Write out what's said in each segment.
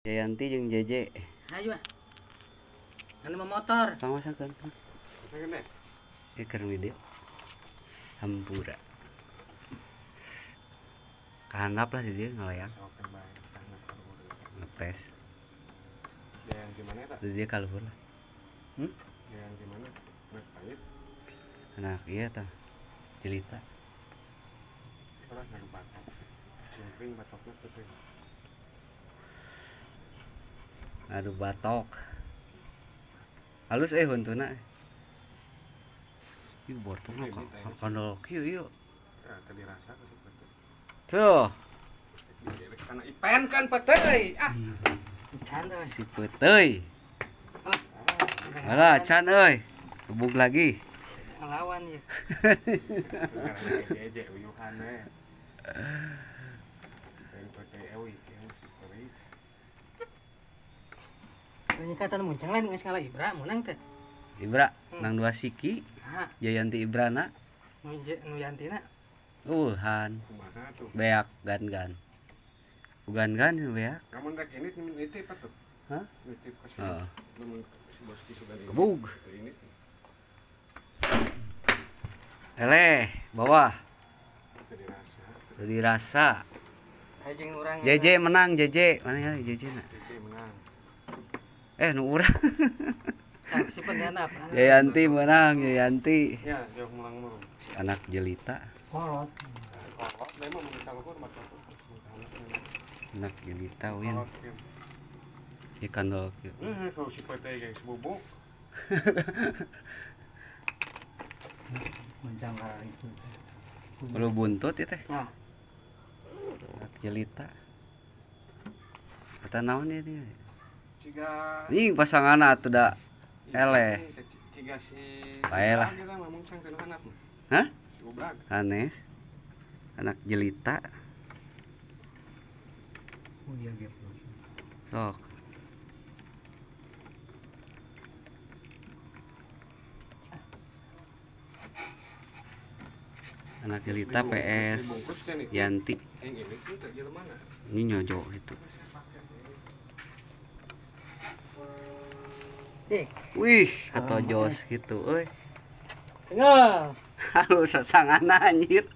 Jayanti jeung JJ. Ayo ah. Anu mah motor. Pangmasakeun. Ieu keur video. Hampura. Kahandap lah di dieu ngaleang. Ngepes. Jayanti mana eta? Di dieu ka luhur lah. Hmm? Jayanti mana? Anak pahit. Anak ieu tah. Jelita. Orang ngadu batok. Cingkring batokna teh. Ngadu batok. Halus huntuna. Ieu bortongna kandol kieu ieu. Teu dirasa ku si peuteuy. Tuh. Kana ipen kan peuteuy. Ah. Si peuteuy. Alah, can euy. Gebug lagi. Ngelawan ya. Jeje uyuhan we. Lain peuteuy euy kieu peuteuy. Penyekatan muncang lain geus ngalah Ibra menang teh. Ibra nang 2 siki. Jayanti Ibrana. Nu Yantina. Han. Kumaha tuh? Beak gan-gan. Gan-gan beak. Kamu rek ini nitip atuh. Hah? Nitip ka si. Heeh. Lamun si bos ki sugan ini. Gebug. Ini. Eleh, bawah. Teu dirasa. Teu dirasa. Jeung urang. JJ menang, JJ. Mana ya JJ na? JJ menang. Nu urang. Si pengganap. Jayanti menang, Jayanti. Ya, jauh mulang murung. Si anak jelita. Kolot. Kolot, memang mun ka luhur mah. Anak jelita win. Ieu kandol kieu. Kalau si peuteuy guys bubuk. Muncang ka itu. Lu buntut ieu teh. Nah. Anak jelita. Kata naon ieu dia? Ciga. Nih pasanganna atuh da eleh. Ciga si Bae lah. Hah? Si Ublag. Hanes. Anak jelita. Oh iya gitu. Sok. Anak jelita PS Yanti. Ini nyojo gitu. Wih, atau jos gitu, euy. Tinggal. Halus sasangan anjir.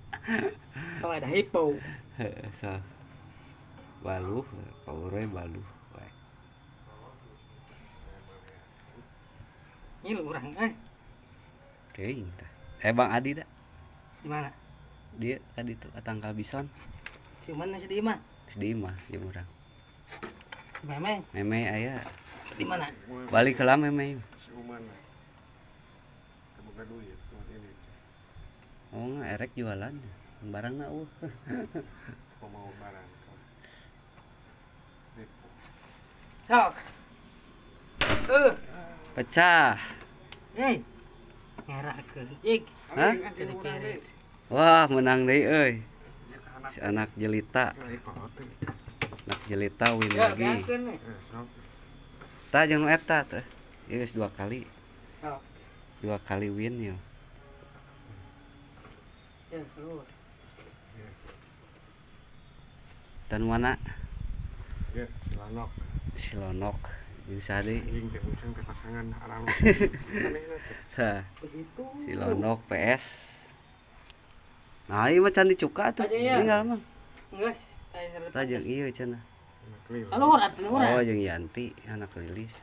Kalau ada hipo. Heeh, so. Baluh, paure baluh wae. Ini urang euy. Teuing tah. Bang Adi da. Di mana? Dia tadi tuh tangkal bison. Si mana si di imah? Si di imah, di urang. Si Memeng. Meme aya. Di mana? Balik heula Meme. Si Uman. Teu boga duit ini. Oh, erek jualan. Barangna eueuh. Mau barang. Sok. Pecah. Hei. Ngerakeun cik. Hah? Wah, menang deui euy. Si anak jelita. Anak jelita win lagi. Tah jeung nu eta teh. Ieu geus 2 kali. 2 kali win yo. Ya, keluar. Tan mana? Ya, si Lonok. Si Lonok. Jeung saha deui? Anjing teh muncang teh pasangan arang. Tah. Si Lonok PS. Nah, ieu mah can dicuka atuh. Tinggal mah. Geus. Tah jeung ieu cenah. Kaluhur atuh urang. Oh, jeung Yanti anak lilis.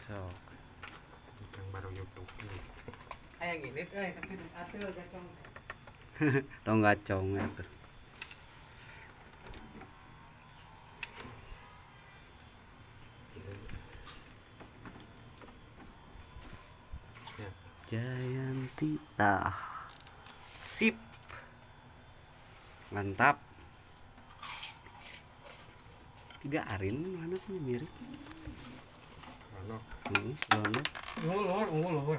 Sok. Ikan baru YouTube. Aya gini teh tapi atuh gacong. Tong gacong atuh. Jayanti tah. Sip. Mantap. Tiga Arin mana tuh mirip. Lonok. Lonok. Unggul.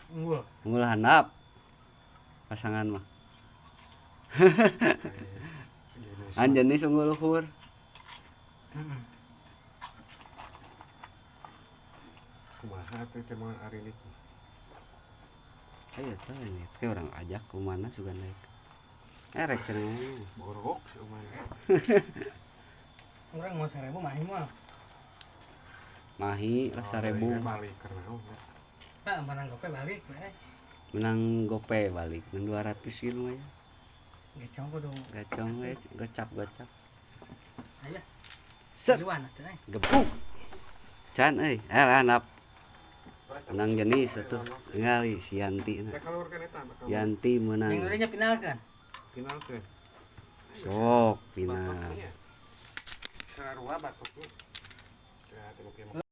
Unggul. Unggul handap. Pasangan mah. Anjenis unggul luhur. Heeh. Kumaha teh teh mah Arin itu. Ayo teh ini teh orang ajak ke mana sugan naik. Erek cenah. Borok si Uman. Urang mau 1000 mah mah. Mahi lah 1000. Balik karena naon ya. Nah, menang gope balik we. Menang gope balik, menang 200 sih lumayan. Gecong kudu. Gacong we, gocap gocap. Aya. Set. Tiluan atuh eh. Gebuk. Can euy, eh lah menang jenis atuh. Ningali si Yanti na. Saya keluarkan eta bakal Yanti menang. Yang udah final kan? Final teh. Sok final. Batuknya. Sarua batuknya. Ya, tengok ya.